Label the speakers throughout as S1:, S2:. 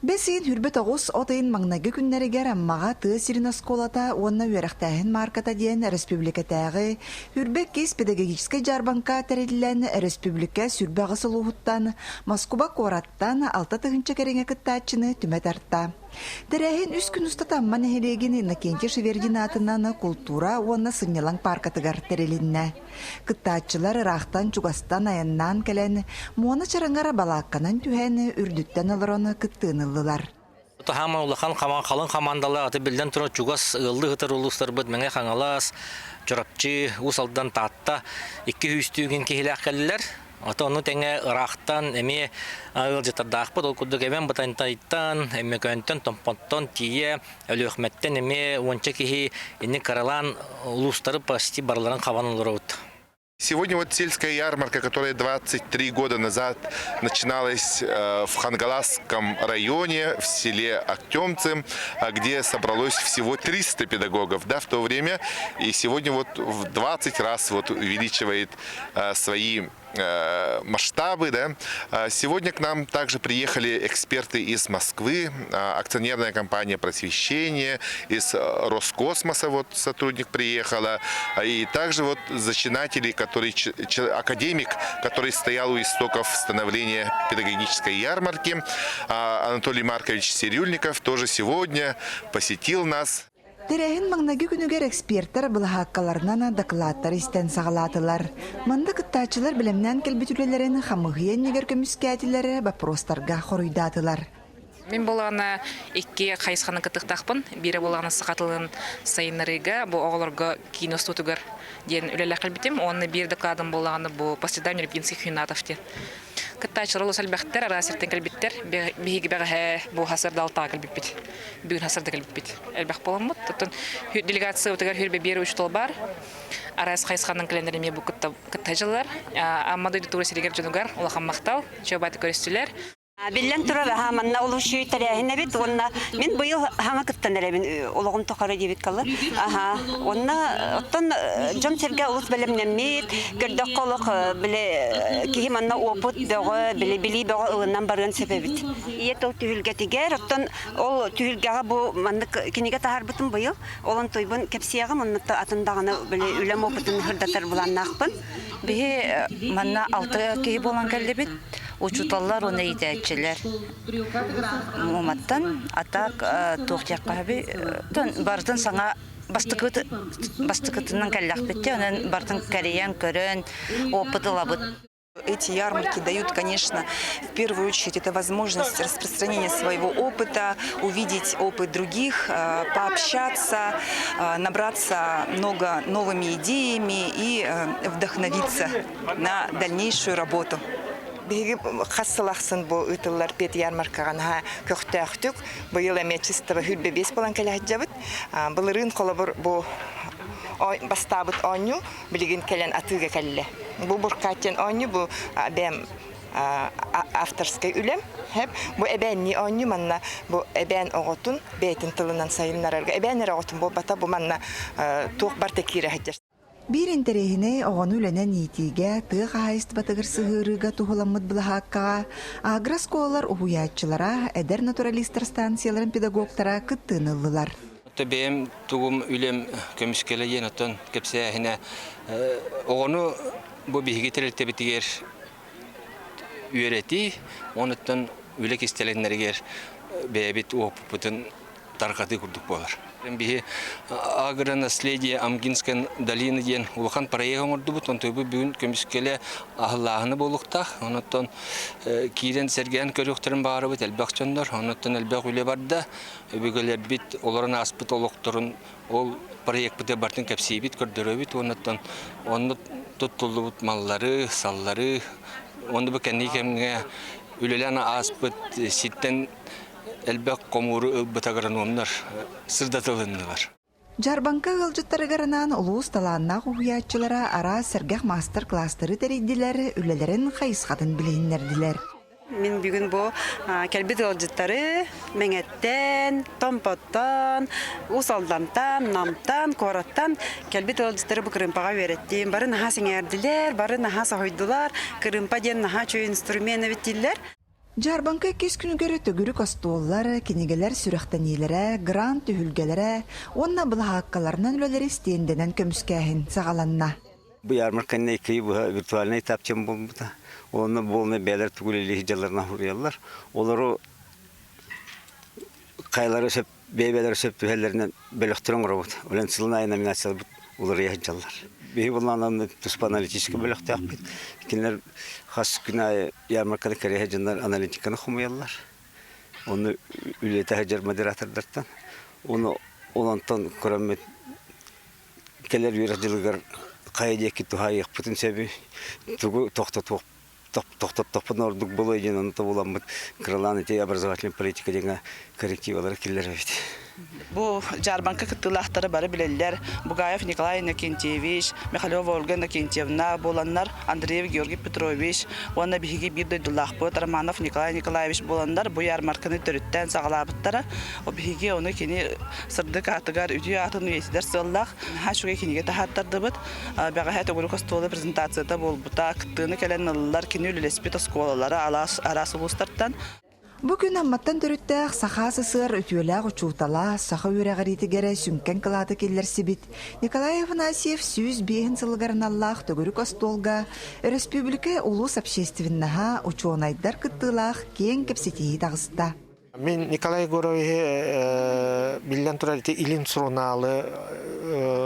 S1: Бэс ыйын 29 от ыйын маҥнайгы күннэригэр Аммаҕа тыа сирин оскуолата уонна үөрэхтээһин маарката диэн өрөспүүбүлүкэтээҕи Үрбэккис педагогическай дьаарбаҥка тэриллэн, өрөспүүбүлүкэ 28 улууһуттан, Москуба куораттан 6000 кэриҥэ кыттааччыны түмэ тарта. Тэрээһин үс күн устата Амма нэһилиэгин Иннокентий Шевердин аатынан култуура уонна сынньалаҥ пааркатыгар тэрилиннэ. Кыттааччылар ыраахтан-чугастан айаннаан кэлэн, Муона чараҥар балаакканан түһэн, үрдүттэн олорон кыттыыны ыллылар.
S2: Хаама улахан халыҥ хамаандалар аты биллэн турар чугас ыаллыы сытар улуустарбыт Мэҥэ Хаҥалас, Чурапчы, Уус Алдан, Таатта икки сүүстүүгүн киһилээх кэллилэр. Ото ону тэҥэ ыраахтан эмиэ ыалдьыттардаахпыт. Ол курдук Эбээн Бытантайтан, Өймөкөөнтөн, Томпоттон тиийэ Өлүөхүмэттэн эмиэ уонча киһи инник каралаан улуустары почти барыларын хабан олоробут.
S3: Сегодня вот сельская ярмарка, которая 23 года назад начиналась в Хангаласском районе, в селе Актемцы, где собралось всего 300 педагогов, да, в то время. И сегодня вот в 20 раз вот увеличивает свои масштабы. Да. Сегодня к нам также приехали эксперты из Москвы, акционерная компания «Просвещение», из Роскосмоса вот сотрудник приехала, и также вот зачинатели, который, академик, который стоял у истоков становления педагогической ярмарки, Анатолий Маркович Сирюльников тоже сегодня посетил нас.
S1: Тэрээһин маҥнайгы күнүгэр экспертэр былаһааккаларынан дакылааттары истэн саҕалаатылар. Манна кыттааччылар бэлэмнээн кэлбит үлэлэрин хамыыһыйа иннигэр көмүскээтилэр, боппуруостарга хоруйдаатылар.
S4: Мин буолаҕына икки хайысханы кытыктаахпын. Биирэ буолаҕына саха тылын сайыннарыыга, бу оҕолорго киин устуутугар диэн үлэлээх кэлбитим. Уонна биир докладым буолаҕына бу Последование Рябинских Юнатов диэн. Кыттааччылар олус элбэхтэр, араас сиртэн кэлбиттэр. Биһиги бэҕэһээ бу хасырда алтаҕа кэлбиппит. Бүгүн хасырда кэлбиппит. Элбэх буоламмыт. Оттон делегациябытыгар хүрбэ биэр учуутал баар. Араас хайысханан кэлэннэр эмиэ бу кытта дьыллар. Амма дойдутугар сиригэр дьонугар улахан махтал. Чуобаты көрүстүлэр.
S5: Биллэн турар, аһаа манна олус үчүгэй тэрээһин эбит уонна мин быйыл хаҥа кыттан эрэбин олоҕум тухары диэбит калы. Аһаа уонна оттон дьон-сэргэ олус бэлэмнэммит, көрдөххө олох били киһи манна опыт бөҕө, били билии бөҕө ылынан барыан сөп эбит. Ийэ тыл түһүлгэтигэр, оттон ол түһүлгэҕэ бу маннык кинигэ таһаарбытым быйыл. Ол онтуйбун кэпсиэҕим, оннук атын даҕаны били үлэм опытын сырдатар былааннаахпын.
S6: Биһи манна алта киһи буолан кэллибит. Учууталлар уонна иитээччилэр. Муоматтан, а так туох диэххэ барытын саҥа бастакы бастакытынан кэллэхпит онон барытын кэрийэн көрөн опыт ылабыт.
S7: Эти ярмарки дают, конечно, в первую очередь, это возможность распространения своего опыта, увидеть опыт других, пообщаться, набраться много новыми идеями и вдохновиться на дальнейшую работу.
S8: Биһиги хас сыл ахсын бу ыытыллар пет ярмаркаҕа наһаа көхтөөхтүк, быйыл эмиэ чистого хүрбэ биэс буолан кэлэ сылдьабыт. Былырыын холобур бу бастаабыт оонньуу билигин кэлэн атыыга кэллэ. Бу Буркат диэн оонньуу бу бэйэм авторскай үлэм. Бу эбээннии оонньуу манна бу эбээн оҕотун бэйэтин тылынан сайыннарарга эбээн эрэ оҕотун буолбата бу манна туох барыта киирэ сылдьар.
S1: Биир интэриэһинэй оҕону үлэнэн иитиигэ, тыа хаһаайыстыбатыгар сыһыарыыга туһуламмыт былаһааккаҕа агрооскуолалар уһуйааччылара, эдэр натуралистар станцияларын педагогтара кыттыыны ыллылар.
S9: Бэйэм тугум үлэм көмүскэлэ диэн оттон кэпсээһинэ оҕону бу биһиги тэрилтэбитигэр үөрэтии, онуттан үлэ кистэлэҥнэригэр бэйэбит уопуппутун тарҕатыы курдук буолар. Биһи агронаследие Амгинской долины диэн улахан проект оҥордубут. Онтуйбут бүгүн көмүскэлэ аһыллааһыны буолуохтаах. Онуттан киирэн сэргээн көрүөхтэрин баҕарабыт элбэх дьоннор. Онуттан элбэх үлэ барда. Өбүгэлэрбит олорон ааспыт олохторун ол проекпыты барытын кэпсиибит, көрдөрөбүт. Онуттан онно туттуллубут маллары, саллары, онно бу кэнники кэмҥэ үлэлээн ааспыт сиртэн элбэх хомууру ылбыт агрономнар сырдатылыннылар.
S1: Дьаарбаҥка ыалдьыттарыгар анаан улуус талааннаах уһуйааччылара араас сэргэх маастар-кылаастары тэрийдилэр, үлэлэрин хайысхатын билиһиннэрдилэр.
S5: Мин бүгүн бу кэлбит ыалдьыттары Мэҥэттэн, Томпоттон, Уус Алдантан, Намтан, куораттан кэлбит ыалдьыттары бу кырыымпаҕа үөрэттим. Бары наһаа сэҥээрдилэр, бары наһаа соһуйдулар. Кырыымпа диэн наһаа үчүгэй инструмент эбит дииллэр.
S1: Дьаарбаҥка иккис күнүгэр төгүрүк остуоллар, кинигэлэр сүрэхтэниилэрэ, грант түһүлгэлэрэ уонна былаһааккаларынан үлэлэри стендэнэн көмүскээһин саҕаланна.
S10: Бу ярмарканы икки быһа виртуальнай этапчан буолбута. Онно буолна бэйэлэр тугу үлэлии сылдьалларынан суруйаллар. Олору хайалара сөп бэйэ-бэйэлэрэ сөп түһэллэринэн бөлөхтөрү оҥоробут. Онон сылын аайы номинацияларбыт уларыйа сылдьаллар. Биһиги былааннан туспа аналитическай бөлөхтөөхпүт. Кинилэр хас күн аайы ярмарканы кэриэһэ дьоннор аналитиканы хомуйаллар. Ону үлэтэ сылдьар модератордартан. Ону ол онтон көрөммүт кэлэр үөрэх дьылыгар хайа диэки туһаайыахпытын сөбүй, тугу тохтотуох тохтоттохпун ордук буолуо диэн ону тобуламмыт кыралаан ити образовательная политика диэҥэ коррективалары киллэрэбит.
S11: Бу дьаарбаҥка кыттыылаахтара бары билэллэр. Бугаев Николай Иннокентьевич, Михалева Ольга Иннокентьевна буоланнар, Андреев Георгий Петрович уонна биһиги биир дойдулаахпыт Романов Николай Николаевич буоланнар бу ярмарканы төрүттээн саҕалаабыттара. Биһиги ону кини сырдык аатыгар, үтүө аатын үйэтитэр сыаллаах наһаа үчүгэй кинигэ таһааттардыбыт. Бэҕэһээ төгүрүк остуола презентацията буолбута. Кыттыыны кэлэн ыллылар кини үлэлэспит оскуолалара араас улуустартан.
S1: Бу күн Амматтан төрүттээх Саха СССР үтүөлээх учуутала, саха үөрэҕириитигэр сүҥкэн кылааты киллэрсибит Николай Афанасьев 105 сылыгар аналлаах төгүрүк остуолга өрөспүүбүлүкэ улуус общественноһа, учуонайдар кыттыылаах киэҥ кэпсэтии таҕыста.
S12: Мин Николай Егоровиһы биллэн турар ити Илин сурунаалы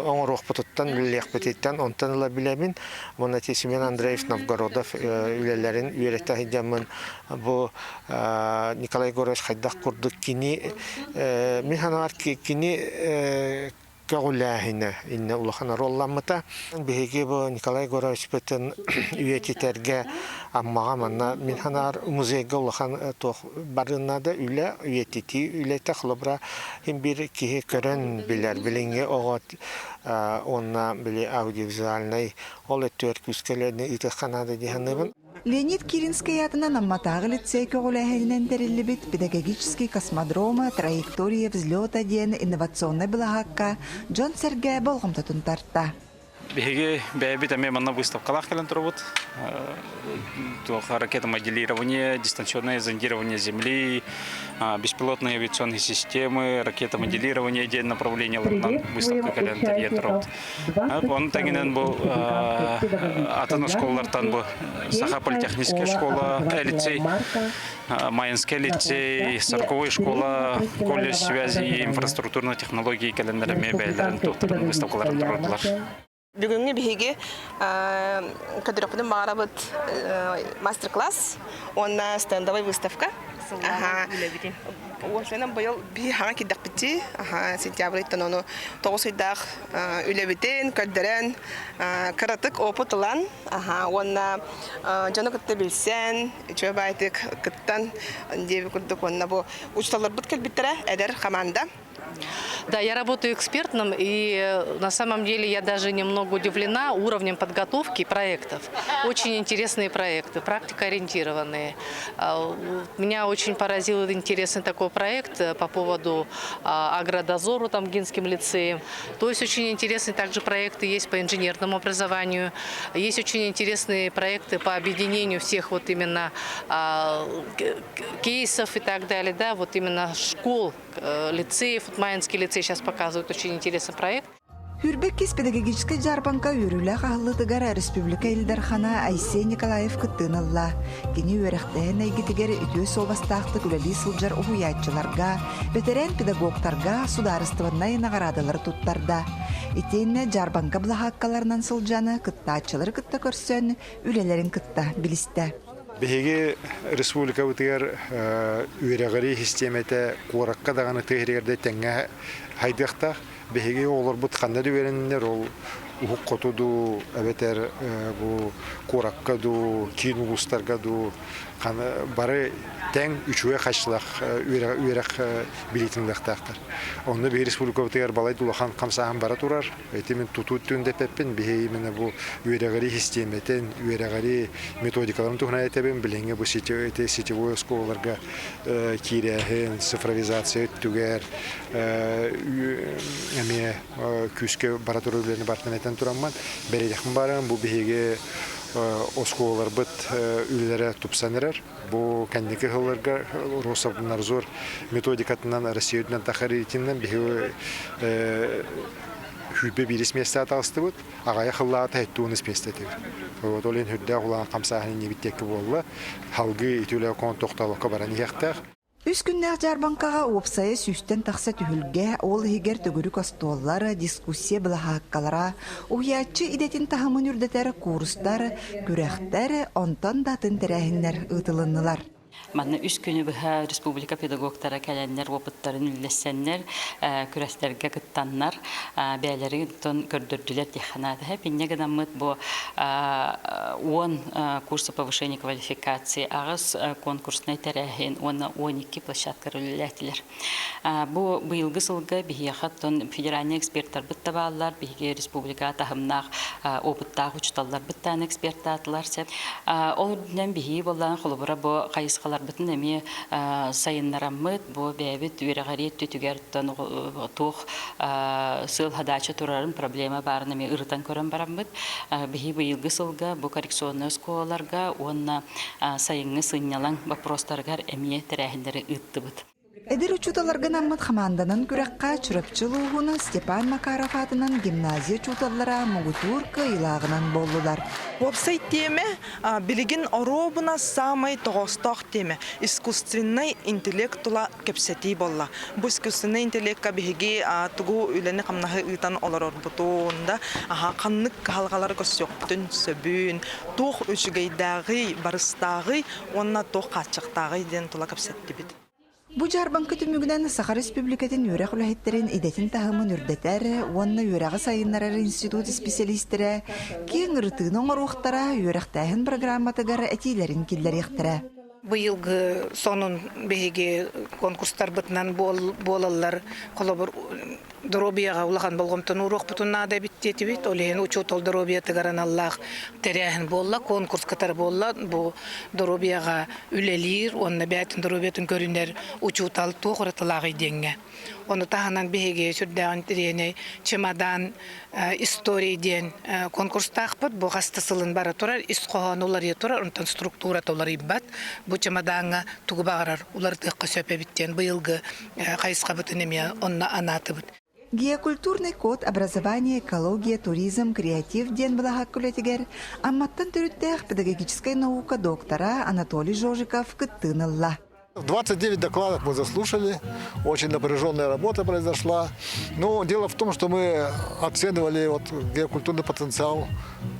S12: оҥоруохпутуттан, үлэлиэхпититтэн онтон ыла билэбин. Уонна ити Семен Андреевич Новгородов үлэлэрин үөрэтэ сылдьаммын бу Николай Егорович хайдах курдук кини мин санаабар кини көҕүлээһинэ иннэ улахан оруолламмыта. Биһиги бу Николай Егоровичпытын үйэтитэргэ Аммаҕа манна мин санаар музейга улахан туох барыан наада үлэ үйэтитии үлэтэ холобура син биир киһи көрөн билэр билиҥҥи оҕо уонна били аудиовизуальнай ол өттүгэр күүскэ үлэни ыытыахха наада дии саныыбын.
S1: Леонид Киринскэй аатынан Амматааҕы лицей көҕүлээһининэн тэриллибит «Педагогический космодрома. Траектория взлета» диэн инновационнай былаһаакка дьон-сэргэ болҕомтотун тарта.
S13: Биһиги бэйэбит эмиэ манна выставкалаах кэлэн турабыт. Туох ракетомоделирование, дистанционное зондирование Земли, беспилотные авиационные системы, ракетомоделирование диэн направлениеларынан выставка кэлэн тэрийэн турабыт. Оны тэҥинэн бу атын оскуолалартан бу Саха политехническая школа, лицей, Майинская лицей, сороковой школа, колледж связи и инфраструктурной технологии кэлэннэр эмиэ бэйэлэрин туохтарын выставкаларын туруордулар.
S8: Бүгүҥҥү биһиги көрдөрөхпүтүн баҕарабыт мастер-класс уонна стендовай выставка.
S4: Үлэбитин.
S8: Уопсайынан быйыл биһи хаҥа киирдэхпитий, сентябрьтан ону 9 ыйдаах үлэбитин көрдөрөн, кыратык опыт ылан, уонна дьону кытта билсэн, үчүгэй баайтык кыттан диэби курдук уонна бу учууталларбыт кэлбиттэрэ эдэр команда.
S14: Да, я работаю экспертным, и на самом деле я даже немного удивлена уровнем подготовки проектов. Очень интересные проекты, практикоориентированные. Меня очень поразил интересный такой проект по поводу агродозору там в Гинском лицее. То есть очень интересные также проекты есть по инженерному образованию. Есть очень интересные проекты по объединению всех вот именно кейсов и так далее, да, вот именно школ, лицеев. Вот Майинский лицей сейчас показывает очень интересный проект.
S1: Хүрбэккис педагогическай дьаарбаҥка үөрүүлээх аһыллыытыгар республика Ил Дархана Айсен Николаев кыттыыны ылла. Кини үөрэхтээһин эйгэтигэр үтүө суобастаахтык үлэлии сылдьар уһуйааччыларга, бэтэрээн педагогтарга судаарыстыбаннай наҕараадалары туттарда. Итиэннэ дьаарбаҥка былаһааккаларынан сылдьан кыттааччылары кытта көрсөн, үлэлэрин кытта билистэ.
S15: Биһиги республикабытыгар үөрэҕирии систиэмэтэ куоракка даҕаны тыа сиригэр да тэҥҥэ хайдыахтаах. Биһиги оҕолорбут ханна да үөрэннэр, ол уһук хоту дуу, эбэтэр бу куоракка дуу, киин улуустарга дуу бары тэҥ үчүгэй хаачыстыбалаах үөрэх билиитин ылыахтаахтар. Онно биһиги республикабытыгар балай да улахан хамсааһын бара турар. Ити мин тутуу өттүн да эппэппин, биһиги именно бу үөрэҕирии систиэмэтин, үөрэҕирии методикаларын туһунан этэбин. Билиҥҥи бу сетевой оскуолаларга киирээһин, цифровизация өттүгэр эмиэ күүскэ бара турар үлэни барытын этэн тураммын, бэриэдэхпин баран бу биһиги. оскуолаларбыт үлэлэрэ тупсан эрэр. Бу кэнники сылларга Рособрнадзор методикатынан Россия үрдүнэн тахарыытынан биһиги сүүрбэ биирис миэстэҕэ таҕыстыбыт. Аҕайах сыллааҕыта 70 миэстэ этибит. Вот ол иһин үрдээх улахан хамсааһын иннибит диэки буолла. Салгыы ити үлэ тохтообокко баран иһиэхтээх.
S1: Үс күннээх дьаарбаҥкаҕа уопсайа сүүстэн тахса түһүлгэ, ол иһигэр төгүрүк остуоллар, дискуссия былаһааккалара, уһуйааччы идэтин таһымын үрдэтэр куурустар, күрэхтэр, онтон да атын тэрээһиннэр ыытылыннылар.
S16: Манна үс күнү быһа республика педагогтара кэлэннэр опыттарын үллэссэннэр, күрэстэргэ кыттаннар, бэйэлэрин көрдөрдүлэр диэххэ наада. Пинньэ гынаммыт бу 10 курса повышения квалификации, аҕыс конкурснай тэрээһин уонна 12 площадкалар үлэлээтилэр. Бу быйылгы сылга биһиэхэ оттон федеральнай экспертарбыт да бааллар, биһиги республика таһымнаах опыттаах учууталларбыт даҕаны экспертаатылар сөп. Ол үрдүнэн биһиги буоллаан холобура бу хайысхаларбытын эмиэ сайыннараммыт, бу бэйэбит үөрэҕирии өттүтүгэр туох сыал-хадача турарын, проблема баарын эмиэ ырытан көрөн бараммыт, биһи быйылгы сылга бу коррекционнай оскуолаларга уонна сайыҥҥы сынньалаҥ боппуруостарыгар эмиэ тэрээһиннэри ыыттыбыт.
S1: Эдэр учууталларга анаммыт хамаанданан күрэххэ Чурапчы улууһун Степан Макаров аатынан гимназия учууталлара муҥутуур кыайыылааҕынан буоллулар.
S17: Уопсай тиэмэ билигин оруобуна саамай тоҕоостоох тиэмэ искусственнай интеллект тула кэпсэтии буолла. Бу искусственнай интеллекка биһиги тугу үлэни-хамнаһы ыытан олорорбутун да, ханнык кыһалҕалары көрсүөхпүтүн сөбүн, туох үчүгэйдээҕий, барыстааҕый уонна туох хааччахтааҕый диэн тула кэпсэттибит.
S1: Бу дьаарбаҥка түмүгүнэн Саха Республикатын үөрэх үлэһиттэрин идэтин таһымын үрдэтэр уонна үөрэҕи сайыннарар институт исписэлиистэрэ киэҥ ырытыыны оҥоруохтара, үөрэхтээһин программатыгар этиилэрин киллэриэхтэрэ.
S18: Быйылгы сонун биһиги конкурстарбытынан буолаллар. Холобур, доруобуйаҕа улахан болҕомтону ууруохпутун наада эбит диэтибит. Ол иһин учуутал доруобуйатыгар аналлаах тэрээһин буолла, конкурс кытары буолла. Бу доруобуйаҕа үлэлиир уонна бэйэтин доруобуйатын көрүнэр учуутал туох уратылааҕый диэҥҥэ. Ону таһынан биһиги сүрдээҕин тириэнэй чемодан истории диэн конкурстаахпыт. Бу хас да сылын бара турар, ис хоһооно уларыйа турар, онтон структурата уларыйбат. Бу чемодаҥҥа тугу баҕарар уларытыахха сөп эбит диэн быйылгы хайысхабытын эмиэ онно анаатыбыт.
S1: Геокультурный код образование, экология, туризм, креатив диэн былаһаакка үлэтигэр Амматтан төрүттээх педагогическай наука доктора Анатолий Жожиков кыттыыны ылла.
S19: 29 докладов мы заслушали, очень напряженная работа произошла. Но дело в том, что мы оценивали вот геокультурный потенциал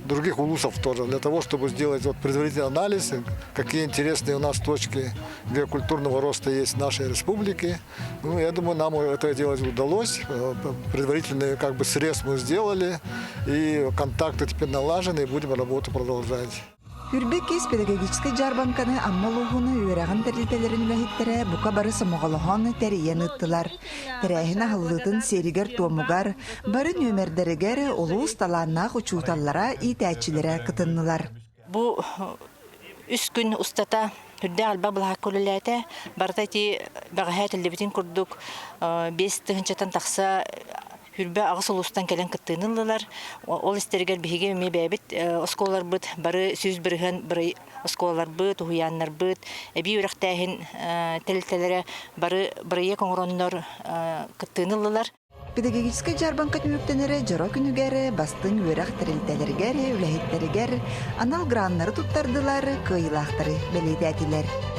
S19: других улусов тоже, для того, чтобы сделать вот предварительный анализ, какие интересные у нас точки геокультурного роста есть в нашей республике. Ну, я думаю, нам это делать удалось. Предварительный как бы срез мы сделали, и контакты теперь налажены, и будем работу продолжать.
S1: Үрбэ кис педагогическай дьаарбаҥканы Амма улууһун үөрэҕин тэрилтэлэрин үлэһиттэрэ бука бары сомоҕолоһон тэрийэн ыыттылар. Тэрээһин аһыллыытын сиэригэр-туомугар, бары нүөмэрдэригэр улуус талааннаах учууталлара, иитээччилэрэ кытыннылар.
S6: Бу үс күн устата үрдээх элбэх былаһаакка үлэлээтэ. Барыта ити бэҕэһээ этиллибитин курдук 5 тыһыынчаттан тахса 28 улуустан кэлэн кыттыыны ыллылар. Ол истэригэр биһиги эмиэ бэйэбит оскуолаларбыт бары 100% оскуолаларбыт, уһуйааннарбыт, эбии үөрэхтээһин тэрилтэлэрэ бары бырайыак оҥороннор кыттыыны ыллылар.
S1: Педагогическай дьаарбаҥка түмүктэнэрэ дьоро күнүгэр бастыҥ үөрэх тэрилтэлэригэр, үлэһиттэригэр анал граннары туттардылар, кыайыылаахтары бэлиэтээтилэр.